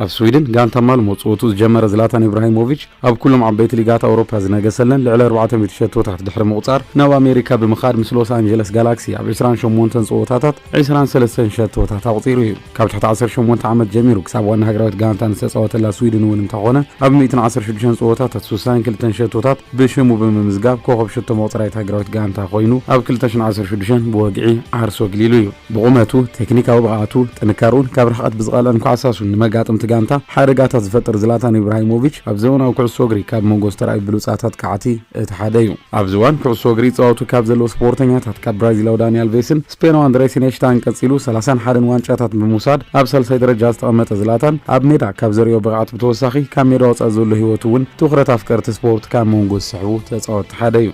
ኣብ ስዊድን ጋንታ ማልሞ ጽወቱ ዝጀመረ ዝላታን ኢብራሂሞቪች፣ ኣብ ኩሎም ዓበይቲ ሊጋት ኣውሮፓ ዝነገሰለን ልዕሊ ኣርባዕተ ሚእቲ ሸቶታት ድሕሪ ምቑጻር፣ ናብ ኣሜሪካ ብምኻድ ምስ ሎስ ኣንጀለስ ጋላክሲ ኣብ ዕስራን ሸሞንተን ጸወታታት ዕስራን ሰለስተን ሸቶታት ኣቑጺሩ እዩ። ካብ ትሕቲ ዓሰርተ ሸሞንተ ዓመት ጀሚሩ ክሳብ ዋና ሃገራዊት ጋንታ ዝተጻወተላ ስዊድን እውን እንተኾነ፣ ኣብ ሚእትን ዓሰርተ ሽዱሽተን ጸወታታት ስሳን ክልተን ሸቶታት ብሽሙ ብምምዝጋብ ኮኸብ ሸቶ መቑጸራይት ሃገራዊት ጋንታ ኮይኑ፣ ኣብ ክልተ ሽሕን ዓሰርተ ሽዱሽተን ብወግዒ ዓርሱ ኣግሊሉ እዩ። ብቑመቱ፣ ቴክኒካዊ ብቕዓቱ፣ ጥንካርኡን ካብ ርሕቐት ብዝቐልዐን ኳዕሳሱን ንመጋጥምቲ ጋንታ ሓደጋታት ዝፈጥር ዝላታን ኢብራሂሞቪች፣ ኣብ ዘመናዊ ኩዕሶ እግሪ ካብ መንጎ ዝተራእዩ ብሉጻት ኣጥቃዕቲ እቲ ሓደ እዩ። ኣብዚ እዋን ኩዕሶ እግሪ ይጻወቱ ካብ ዘለዉ ስፖርተኛታት፣ ካብ ብራዚላዊ ዳኒ ኣልቬስን ስፔናዊ ኣንድሬስ ኢኔሽታን ቀጺሉ፣ ሰላሳን ሓደን ዋንጫታት ብምውሳድ ኣብ ሳልሳይ ደረጃ ዝተቐመጠ ዝላታን፣ ኣብ ሜዳ ካብ ዘርእዮ ብቕዓት ብተወሳኺ፣ ካብ ሜዳ ወጻኢ ዘሎ ህይወቱ እውን ትኹረት ኣፍቀርቲ ስፖርት ካብ መንጎ ዝስሕቡ ተጻወትቲ ሓደ እዩ።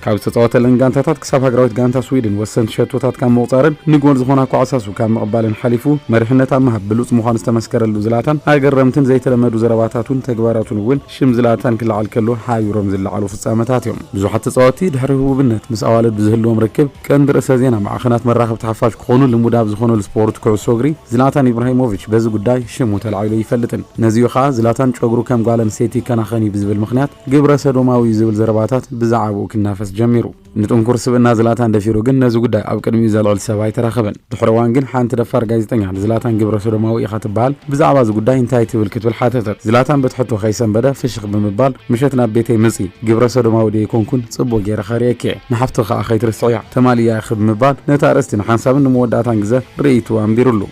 ካብ ዝተጻወተለን ጋንታታት ክሳብ ሃገራዊት ጋንታ ስዊድን ወሰንቲ ሸቶታት ካብ ምቑጻርን ንጎል ዝኾና ኳዕሳሱ ካብ ምቕባልን ሓሊፉ፣ መሪሕነት ኣብ ምሃብ ብሉጽ ምዃኑ ዝተመስከረሉ ዝላታን፣ ኣገረምትን ዘይተለመዱ ዘረባታቱን ተግባራቱን እውን ሽም ዝላታን ክለዓል ከሎ ሓቢሮም ዝለዓሉ ፍጻመታት እዮም። ብዙሓት ተጻወትቲ ድሕሪ ህቡብነት ምስ ኣዋልድ ብዝህልዎም ርክብ ቀንዲ ርእሰ ዜና ማዕኸናት መራኸብቲ ሓፋሽ ክኾኑ ልሙድ ኣብ ዝኾነሉ ስፖርት ኩዕሶ እግሪ፣ ዝላታን ኢብራሂሞቪች በዚ ጉዳይ ሽሙ ተላዒሉ ኣይፈልጥን። ነዚኡ ኸኣ ዝላታን ጨጉሩ ከም ጓል ኣንስተይቲ ይከናኸን እዩ ብዝብል ምኽንያት ግብረ ሰዶማዊ እዩ ዝብል ዘረባታት ብዛዕባኡ ክናፈስ ጀሚሩ። ንጥንኩር ስብእና ዝላታን ደፊሩ ግን ነዚ ጉዳይ ኣብ ቅድሚኡ ዘልዕል ሰብ ኣይተረኸበን። ድሕሪ እዋን ግን ሓንቲ ደፋር ጋዜጠኛ ንዝላታን ግብረ ሰዶማዊ ኢኻ ትበሃል፣ ብዛዕባ እዚ ጉዳይ እንታይ ትብል ክትብል ሓተተት። ዝላታን በቲ ሕቶ ከይሰንበደ ፍሽኽ ብምባል ምሸት ናብ ቤተይ ምጺ፣ ግብረ ሰዶማዊ ዶ ኣይኮንኩን ጽቡቕ ገይረ ከርእየኪ እየ፣ ንሓፍትኺ ከኣ ከይትርስዕያ፣ ተማልእያ ኢኺ ብምባል ነቲ ኣርእስቲ ንሓንሳብን ንመወዳእታን ግዘ ርእይትኡ ኣንቢሩሉ።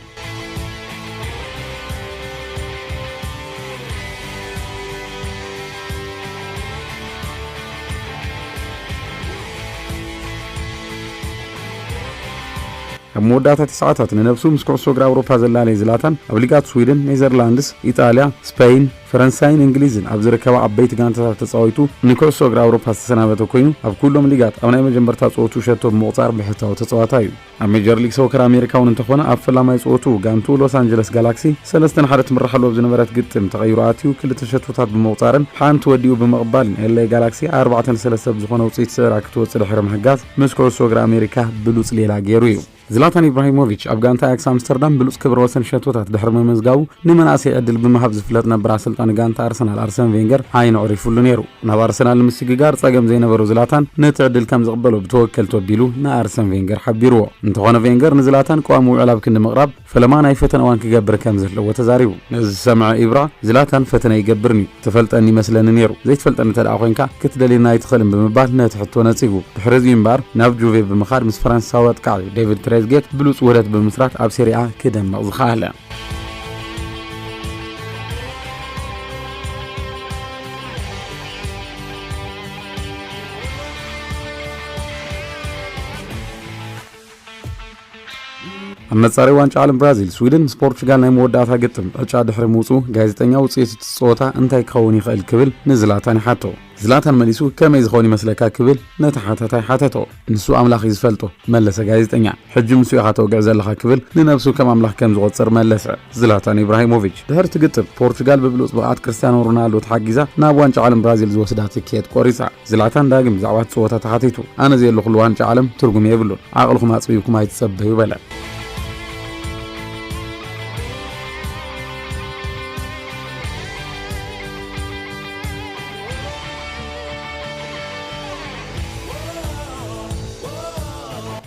ኣብ መወዳእታ እቲ ሰዓታት ንነብሱ ምስ ኩዕሶ እግሪ ኣውሮፓ ዘላለየ ዝላታን፣ ኣብ ሊጋት ስዊድን፣ ኔዘርላንድስ፣ ኢጣልያ፣ ስፐይን፣ ፈረንሳይን እንግሊዝን ኣብ ዝርከባ ዓበይቲ ጋንታታት ተጻዊቱ ንኩዕሶ እግሪ ኣውሮፓ ዝተሰናበተ ኮይኑ፣ ኣብ ኩሎም ሊጋት ኣብ ናይ መጀመርታ ጸወቱ ሸቶ ብምቑጻር ብሕታዊ ተጻዋታይ እዩ። ኣብ ሜጀር ሊግ ሶከር ኣሜሪካ እውን እንተኾነ፣ ኣብ ፈላማይ ጸወቱ ጋንቱ ሎስ ኣንጀለስ ጋላክሲ ሰለስተ ንሓደ ትምርሓሉ ኣብ ዝነበረት ግጥም ተቐይሩ ኣትዩ ክልተ ሸቶታት ብምቑጻርን ሓንቲ ወዲኡ ብምቕባልን ኤል ኤ ጋላክሲ ኣርባዕተ ንሰለስተ ብዝኾነ ውጽኢት ስዕራ ክትወጽእ ድሕሪ ምሕጋዝ ምስ ኩዕሶ እግሪ ኣሜሪካ ብሉጽ ሌላ ገይሩ እዩ። ዝላታን ኢብራሂሞቪች ኣብ ጋንታ ኣያክስ ኣምስተርዳም ብሉጽ ክብረ ወሰን ሸቶታት ድሕሪ ምምዝጋቡ፣ ንመናእሰይ ዕድል ብምሃብ ዝፍለጥ ነበር ኣሰልጣኒ ጋንታ ኣርሰናል ኣርሰን ቬንገር ዓይኑ ዕሪፉሉ ነይሩ። ናብ ኣርሰናል ንምስግጋር ጸገም ዘይነበሮ ዝላታን ነቲ ዕድል ከም ዝቕበሎ ብተወከልቱ ኣቢሉ ንኣርሰን ቬንገር ሓቢርዎ። እንተኾነ ቬንገር ንዝላታን ቅዋም ውዕል ኣብ ክንዲ ምቕራብ፣ ፈለማ ናይ ፈተነ እዋን ክገብር ከም ዘለዎ ተዛሪቡ። ነዚ ዝሰምዐ ኢብራ፣ ዝላታን ፈተነ ይገብርን እዩ። ትፈልጠኒ ይመስለኒ ነይሩ። ዘይትፈልጠኒ እንተ ደኣ ኮይንካ፣ ክትደልየና ኣይትኽእልን ብምባል ነቲ ሕቶ ነጺጉ። ድሕሪ እዚ እምበኣር፣ ናብ ጁቬ ብምኻድ ምስ ፈረንሳዊ ኣጥቃዒ ዴቪድ ትሬዝጌት ብሉጽ ውህደት ብምስራት ኣብ ሴሪኣ ክደምቕ ዝኸኣለ። ኣብ መጻረይ ዋንጫ ዓለም ብራዚል፣ ስዊድን ምስ ፖርቹጋል ናይ መወዳእታ ግጥም ዕጫ ድሕሪ ምውጽኡ፣ ጋዜጠኛ ውጽኢት እቲ ጸወታ እንታይ ክኸውን ይኽእል ክብል ንዝላታን ይሓቶ። ዝላታን መሊሱ፣ ከመይ ዝኸውን ይመስለካ ክብል ነቲ ሓታታይ ሓተቶ። ንሱ ኣምላኽ እዩ ዝፈልጦ፣ መለሰ ጋዜጠኛ። ሕጂ ምስ ኢኻ ተወግዕ ዘለኻ ክብል ንነብሱ ከም ኣምላኽ ከም ዝቖጽር መለሰ። ዝላታን ኢብራሂሞቪች። ድሕሪ እቲ ግጥም፣ ፖርቹጋል ብብሉጽ ብቕዓት ክርስቲያኖ ሮናልዶ ተሓጊዛ ናብ ዋንጫ ዓለም ብራዚል ዝወስዳ ትኬት ቆሪጻ። ዝላታን ዳግም ብዛዕባ እቲ ጸወታ ተሓቲቱ፣ "ኣነ ዘየለኹሉ ዋንጫ ዓለም ትርጉም የብሉን። ዓቕልኹም ኣጽቢብኩም ኣይትጸበዩ" በለ።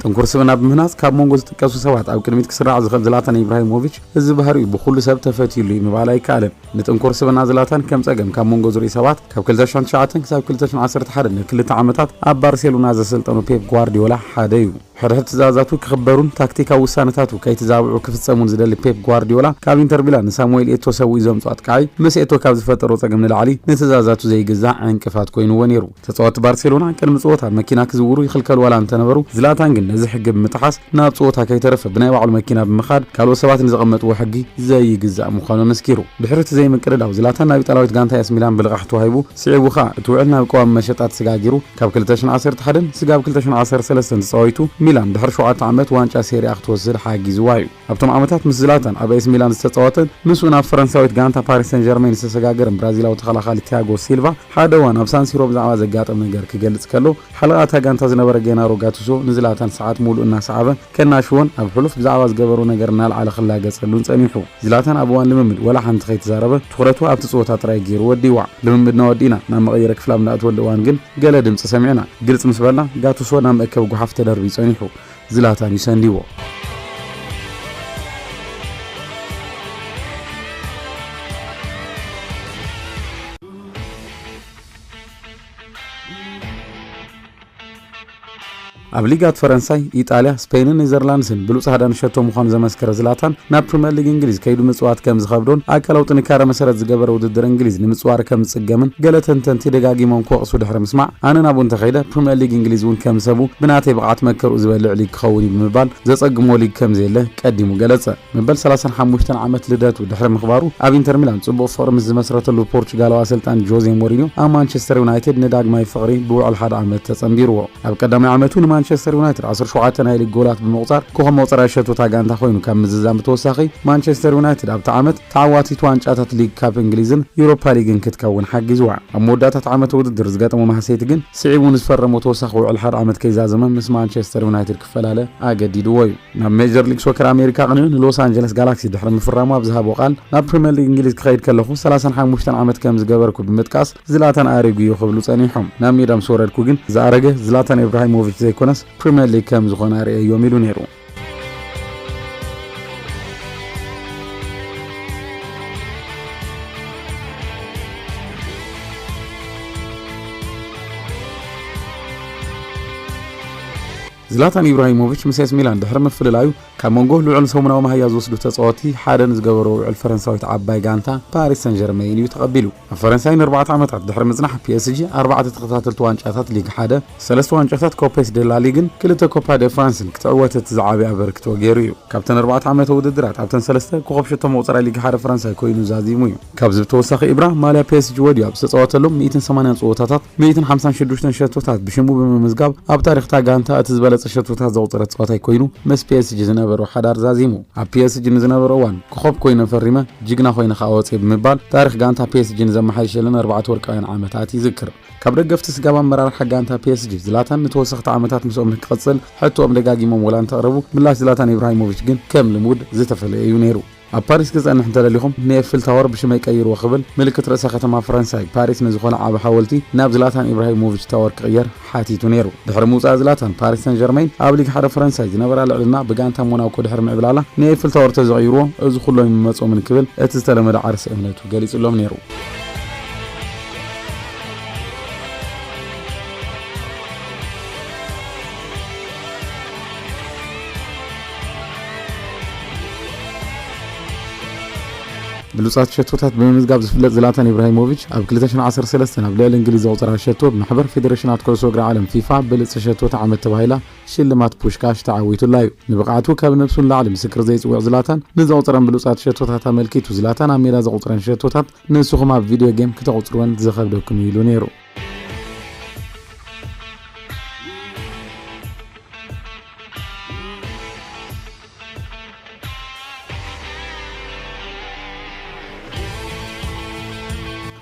ጥንኩር ስብእና ብምህናጽ ካብ መንጎ ዝጥቀሱ ሰባት ኣብ ቅድሚት ክስራዕ ዝኽእል ዝላታን ኢብራሂሞቪች፣ እዚ ባህሪኡ ብኹሉ ሰብ ተፈትዩሉ እዩ ምባል ኣይከኣልን። ንጥንኩር ስብእና ዝላታን ከም ጸገም ካብ መንጎ ዝርእዩ ሰባት፣ ካብ ክልተ ሽሕን ትሽዓተን ክሳብ ክልተ ሽሕን ዓሰርተ ሓደን ንክልተ ዓመታት ኣብ ባርሴሎና ዘሰልጠኑ ፔፕ ጓርዲዮላ ሓደ እዩ። ሕድሕድ ትእዛዛቱ ክኽበሩን ታክቲካዊ ውሳነታቱ ከይተዛብዑ ክፍጸሙን ዝደሊ ፔፕ ጓርዲዮላ፣ ካብ ኢንተር ሚላን ንሳሙኤል ኤቶ ሰዊኡ ዘምጽኦ ኣጥቃዒ፣ ምስ ኤቶ ካብ ዝፈጠሮ ጸገም ንላዕሊ ንትእዛዛቱ ዘይግዛእ ዕንቅፋት ኮይኑዎ ነይሩ። ተጻወትቲ ባርሴሎና ቅድሚ ጸወታ መኪና ክዝውሩ ይኽልከሉ ዋላ እንተነበሩ፣ ዝላታን ግን ነዚ ሕጊ ብምጥሓስ ናብ ጸወታ ከይተረፈ ብናይ ባዕሉ መኪና ብምኻድ ካልኦት ሰባት ንዘቐመጥዎ ሕጊ ዘይግዛእ ምዃኑ ኣመስኪሩ። ድሕሪ እቲ ዘይምቅድዳው ዝላታን ናብ ኢጣልያዊት ጋንታ ኤሲ ሚላን ብልቓሕ ተዋሂቡ ስዒቡ ኸኣ እቲ ውዕል ናብ ቀዋሚ መሸጣ ተሰጋጊሩ ካብ ክልተ ሽሕን ዓሰርተ ሓደን ስጋብ ክልተ ሽሕን ዓሰርተ ሰለስተን ተጻዊቱ ሚላን ድሕሪ ሸውዓተ ዓመት ዋንጫ ሴሪኣ ክትወስድ ሓጊዝዋ እዩ። ኣብቶም ዓመታት ምስ ዝላታን ኣብ ኤሲ ሚላን ዝተጻወተን ምስኡ ናብ ፈረንሳዊት ጋንታ ፓሪስ ሰን ጀርሜን ዝተሰጋገረን ብራዚላዊ ተኸላኻሊ ቲያጎ ሲልቫ ሓደ እዋን ኣብ ሳንሲሮ ብዛዕባ ዘጋጠም ነገር ክገልጽ ከሎ ሓለቓ እታ ጋንታ ዝነበረ ጌናሮ ጋቱሶ ንዝላታን ሰዓት ሙሉእ እናሰዓበ ከናሽዎን ኣብ ሕሉፍ ብዛዕባ ዝገበሮ ነገር እናልዓለ ክላገጸሉን ጸኒሑ። ዝላታን ኣብ እዋን ልምምድ ወላ ሓንቲ ከይተዛረበ ትኹረቱ ኣብቲ ጸወታ ጥራይ ገይሩ ወዲዋ። ልምምድና ወዲእና ናብ መቐየሪ ክፍሊ ኣብ ንኣትወሉ እዋን ግን ገለ ድምጺ ሰሚዕና። ግልጽ ምስ በልና ጋቱሶ ናብ መእከቢ ጓሓፍ ተደርብዩ ጸኒሑ። ዝላታን እዩ ሰንዲዎ። ኣብ ሊጋት ፈረንሳይ፣ ኢጣልያ፣ ስፔንን ኔዘርላንድስን ብሉጽ ሃዳን ሸቶ ምዃኑ ዘመስከረ ዝላታን ናብ ፕሪምየር ሊግ እንግሊዝ ከይዱ ምጽዋት ከም ዝኸብዶን ኣካላዊ ጥንካረ መሰረት ዝገበረ ውድድር እንግሊዝ ንምጽዋር ከም ዝጽገምን ገለ ተንተንቲ ደጋጊሞም ክወቕሱ ድሕሪ ምስማዕ ኣነ ናብኡ እንተኸይደ ፕሪምየር ሊግ እንግሊዝ እውን ከም ሰቡ ብናተይ ብቕዓት መከርኡ ዝበልዕ ሊግ ክኸውን እዩ ብምባል ዘጸግሞ ሊግ ከም ዘየለ ቀዲሙ ገለጸ። መበል ሰላሳን ሓሙሽተን ዓመት ልደቱ ድሕሪ ምኽባሩ ኣብ ኢንተር ሚላን ጽቡቕ ፍቕሪ ምስ ዝመስረተሉ ፖርቹጋላዊ ኣሰልጣኒ ጆዜ ሞሪኒዮ ኣብ ማንቸስተር ዩናይትድ ንዳግማይ ፍቕሪ ብውዕል ሓደ ዓመት ተጸንቢርዎ። ኣብ ቀዳማይ ዓመቱ ንማንቸስተር ዩናይትድ ዓሰርተ ሸውዓተ ናይ ሊግ ጎላት ብምቑጻር ኮኸብ መቑጸራይ ሸቶታ ጋንታ ኮይኑ ካብ ምዝዛም ብተወሳኺ ማንቸስተር ዩናይትድ ኣብቲ ዓመት ተዓዋቲት ዋንጫታት ሊግ ካፕ እንግሊዝን ዩሮፓ ሊግን ክትከውን ሓጊዝዋ። ኣብ መወዳእታ እቲ ዓመት ውድድር ዝገጠሞ ማህሰይቲ ግን ስዒቡ ንዝፈረሞ ተወሳኺ ውዕል ሓደ ዓመት ከይዛዘመ ምስ ማንቸስተር ዩናይትድ ክፈላለ ኣገዲድዎ እዩ። ናብ ሜጀር ሊግ ሶከር ኣሜሪካ ቅንኡ ንሎስ ኣንጀለስ ጋላክሲ ድሕሪ ምፍራሙ ኣብ ዝሃቦ ቃል ናብ ፕሪምየር ሊግ እንግሊዝ ክኸይድ ከለኹ ሰላሳን ሓሙሽተን ዓመት ከም ዝገበርኩ ብምጥቃስ ዝላታን ኣሪጉ እዩ ክብሉ ጸኒሖም። ናብ ሜዳ ምስ ወረድኩ ግን ዝኣረገ ዝላታን ኢብራሂሞቪች ዘይኮነስ ፕሪምየር ሊግ ከም ዝኾነ ኣርእየዮም ኢሉ ነይሩ። ዝላታን ኢብራሂሞቪች ምስ ኤሲ ሚላን ድሕሪ ምፍልላዩ ካብ መንጎ ልዑል ሰሙናዊ መሃያ ዝወስዱ ተጻወቲ ሓደ ንዝገበሮ ውዕል ፈረንሳዊት ዓባይ ጋንታ ፓሪስ ሰን ጀርሜን እዩ ተቐቢሉ። ኣብ ፈረንሳይ ንኣርባዕተ ዓመታት ድሕሪ ምጽናሕ ፒኤስጂ ኣርባዕተ ተኸታተልቲ ዋንጫታት ሊግ ሓደ፣ ሰለስተ ዋንጫታት ኮፔስ ደ ላ ሊግን ክልተ ኮፓ ደ ፍራንስን ክትዕወት እቲ ዝዓበየ ኣበርክቶ ገይሩ እዩ። ካብተን ኣርባዕተ ዓመተ ውድድራት ኣብተን ሰለስተ ኮኸብ ሸቶ መቑጸራይ ሊግ ሓደ ፈረንሳይ ኮይኑ ዛዚሙ እዩ። ካብዚ ብተወሳኺ ኢብራ ማልያ ፒኤስጂ ወዲኡ ኣብ ዝተጻወተሎም ሚእትን ሰማንያን ጸወታታት ሚእትን ሓምሳን ሽዱሽተን ሸቶታት ብሽሙ ብምምዝጋብ ኣብ ታሪኽታ ጋንታ እቲ ዝበለጸ ሸቶታት ዘቑጸረ ተጻዋታይ ኮይኑ ምስ ፒኤስጂ ዝነበሮ ሓዳር ዛዚሙ። ኣብ ፒኤስጂ ንዝነበረ እዋን ኮኸብ ኮይነ ፈሪመ፣ ጅግና ኮይነ ከኣ ወጽየ ብምባል ታሪኽ ጋንታ ፒኤስጂ ንዘመሓየሸለን ኣርባዕተ ወርቃውያን ዓመታት ይዝክር። ካብ ደገፍቲ ስጋብ ኣመራርሓ ጋንታ ፒኤስጂ ዝላታን ንተወሰኽቲ ዓመታት ምስኦም ንክቕጽል ሕቶኦም ደጋጊሞም ወላ እንተቕረቡ ምላሽ ዝላታን ኢብራሂሞቪች ግን ከም ልሙድ ዝተፈለየ እዩ ነይሩ። ኣብ ፓሪስ ክጸንሕ እንተደሊኹም ንኤፍል ታወር ብሽመይ ቀይርዎ ክብል ምልክት ርእሰ ከተማ ፈረንሳይ ፓሪስ ንዝኾነ ዓቢ ሓወልቲ ናብ ዝላታን ኢብራሂሞቪች ታወር ክቕየር ሓቲቱ ነይሩ። ድሕሪ ምውጻእ ዝላታን ፓሪስ ሰን ጀርመይን ኣብ ሊግ ሓደ ፈረንሳይ ዝነበራ ልዕልና ብጋንታ ሞናኮ ድሕሪ ምዕብላላ ንኤፍል ታወር ተዘቒርዎ እዚ ኩሎም ይመጾምን ክብል እቲ ዝተለመደ ዓርሰ እምነቱ ገሊጹሎም ነይሩ። ብሉጻት ሸቶታት ብምምዝጋብ ዝፍለጥ ዝላታን ኢብራሂሞቪች ኣብ ክልተ ሽሕን ዓሰርተ ሰለስተን ኣብ ልዕሊ እንግሊዝ ዘቑጸራ ሸቶ ብማሕበር ፌደሬሽናት ኩዕሶ እግሪ ዓለም ፊፋ ብልጽ ሸቶታ ዓመት ተባሂላ ሽልማት ፑሽካሽ ተዓዊቱላ እዩ። ንብቕዓቱ ካብ ነብሱ ንላዕሊ ምስክር ዘይጽውዕ ዝላታን ንዘቑጸረን ብሉጻት ሸቶታት ኣመልኪቱ ዝላታን ኣብ ሜዳ ዘቑጽረን ሸቶታት ንስኹም ኣብ ቪድዮ ጌም ክተቑጽርወን ዝኸብደኩም እዩ ኢሉ ነይሩ።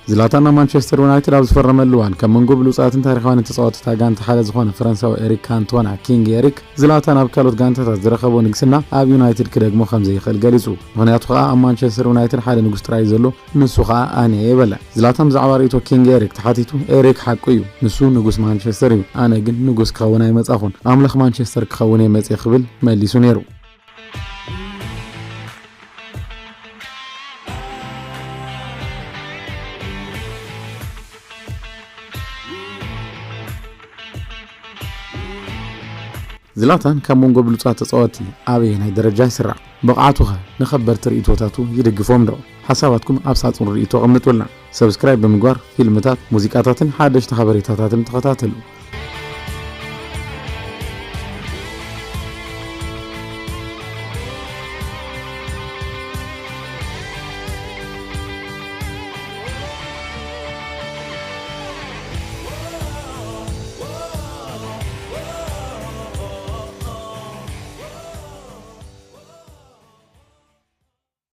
ዝላታን ናብ ማንቸስተር ዩናይትድ ኣብ ዝፈረመሉ እዋን ካብ መንጎ ብሉጻትን ታሪኻውያንን ተጻወትቲ እታ ጋንታ ሓደ ዝኾነ ፈረንሳዊ ኤሪክ ካንቶና ኪንግ ኤሪክ ዝላታን ኣብ ካልኦት ጋንታታት ዝረኸቦ ንግስና ኣብ ዩናይትድ ክደግሞ ከም ዘይኽእል ገሊጹ። ምኽንያቱ ከኣ ኣብ ማንቸስተር ዩናይትድ ሓደ ንጉስ ጥራይ ዘሎ ንሱ ከኣ ኣነ እየ በለ። ዝላታን ብዛዕባ ርእይቶ ኪንግ ኤሪክ ተሓቲቱ ኤሪክ ሓቁ እዩ፣ ንሱ ንጉስ ማንቸስተር እዩ፣ ኣነ ግን ንጉስ ክኸውን ኣይመጻኹን፣ ኣምላኽ ማንቸስተር ክኸውን እየ መጽየ ክብል መሊሱ ነይሩ። ዝላታን ካብ መንጎ ብሉጻት ተጻወትቲ ኣበየናይ ደረጃ ይስራዕ? ብቕዓቱኸ ንኸበድቲ ርእይቶታቱ ይድግፎም ዶ? ሓሳባትኩም ኣብ ሳጹን ርእይቶ ኣቐምጡልና። ሰብስክራይብ ብምግባር ፊልምታት፣ ሙዚቃታትን ሓደሽቲ ሓበሬታታትን ተኸታተሉ።